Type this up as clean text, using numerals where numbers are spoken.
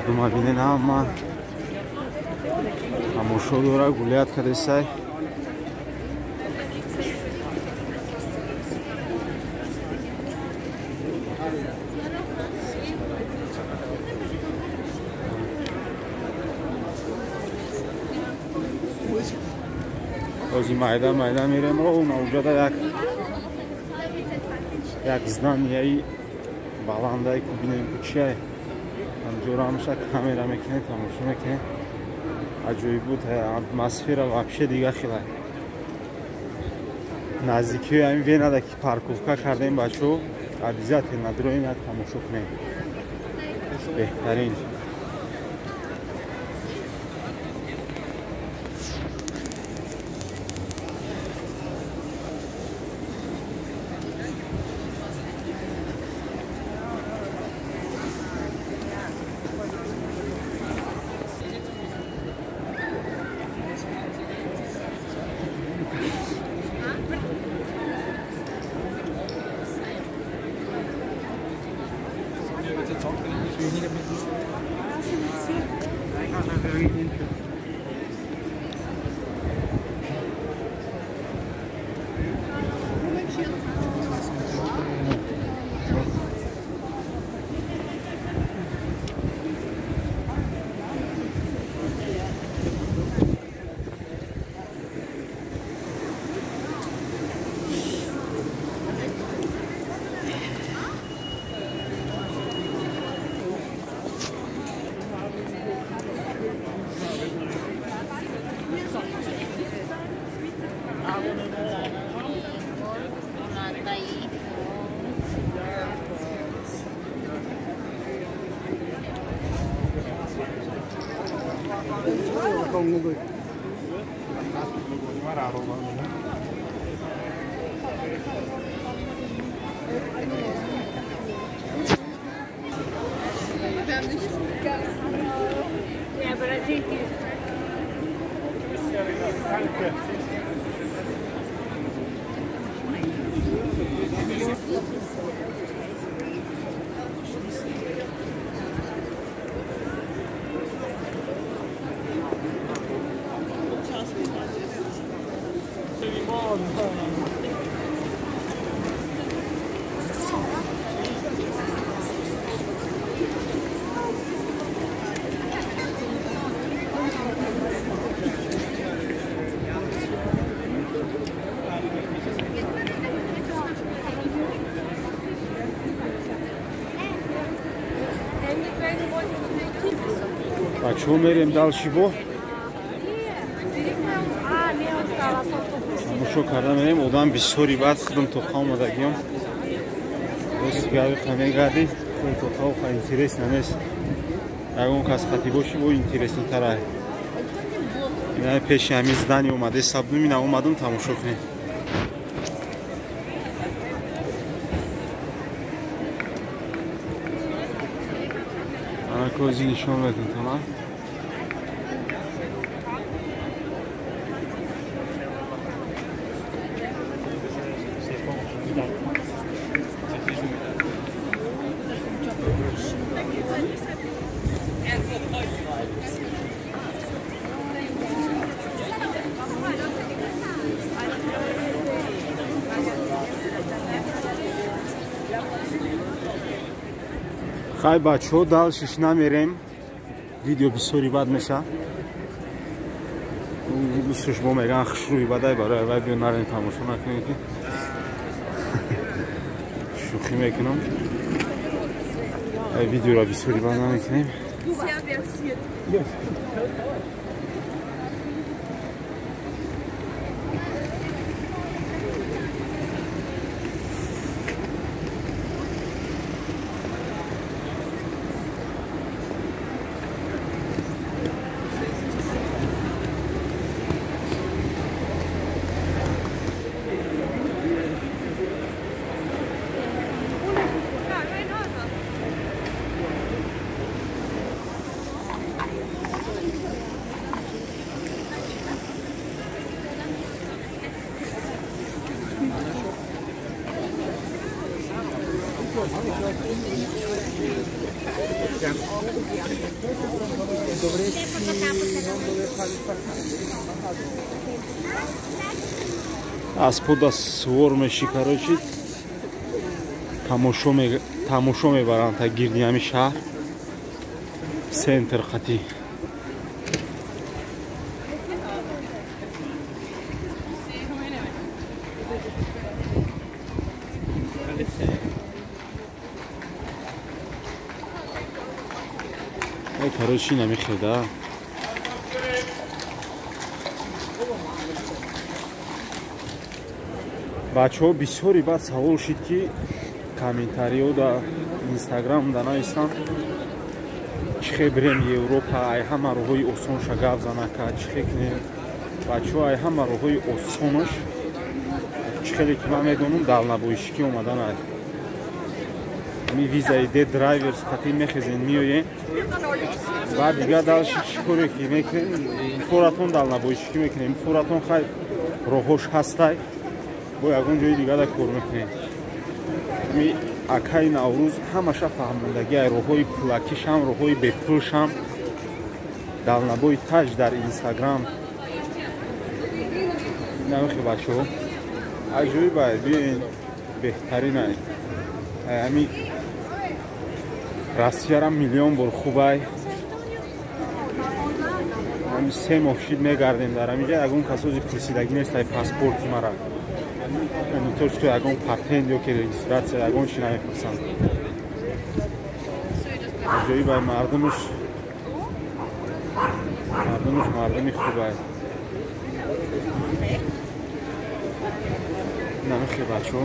Мардума бинен, ҳама тамошо дора, гулят кардесай. Ози майда майда мерем, навҷада як зданияи баландай ку бинем, ку чиай. Ҳамҷоро ҳамаша камера мекунем, тамошо мекунем. Аҷоиб буд атмосфера, вообще дига хелай. Наздикиҳои ҳамин Венада ки парковка кардем, бачаҳо, обязательно дроем, як тамошо кунем. Беҳтарин. Бачаҳо, мерем дальше, бо тамошо карда мерем. Одам бисёри, баъд худам тоқа омадагиём. Рости гавиқа мегардӣ, тоқа интересно нест. Ягон кас хати боши, бо интереснитара. Ина пеши ҳамин здание омаде сабдум, ина омадум, тамошо кунем. Анака ози нишон медем тона. Хай, бачаҳо, дальше намерем, видео бисёри бад меша. Дӯстш бо меган хушрӯи бадай, барои вай биё нарем, тамошо накунем, ки шӯхӣ мекунам. Видеоро бисёри бад намекунем. Аз пода сувор меши, короче, тамошо мебаранд та гирди ҳами шаҳр, центр қатӣ. Короче, намехеда. Бачаҳо бисёри баъд савол шид, ки комментариҳо да Инстаграм да нависанд, чӣ хел бирем Европа, ай ҳама роҳҳои осонша гап занака, чӣ хел кунем. Бачаҳо, ай ҳама роҳҳои осонаш, чӣ хеле ки ман медонам, дальнобойщикӣ омадан ай. Ами визаи D drivers қатӣ мехезен, меоем, баъд дигар дальше чӣ коре ки мекунем, форатон дальнобойщикӣ мекунем, форатон хай роҳҳош ҳастай, бо ягон ҷои дигар кор мекунем. Ами акаи Наврӯз ҳамаша фаҳмондагӣ, ай роҳҳои пулакишам, роҳҳои бепулшам, дальнобой таҷ дар Инстаграм. Намехе бачаҳо, аҷоиб ай, биёен, беҳтарин ай. Ами Россиярам миллион бор хуб ай. Ами 3 моҳ шид мегардем дар ҳамиҷа, ягон касози пурсидагӣ нест ай паспорти мара. Не то что ягон патент ё ки регистрация, ягон чи намепурсанд. Аҷоиб ай, мардумаш мардуми хуб ай. Намехе бачаҳо.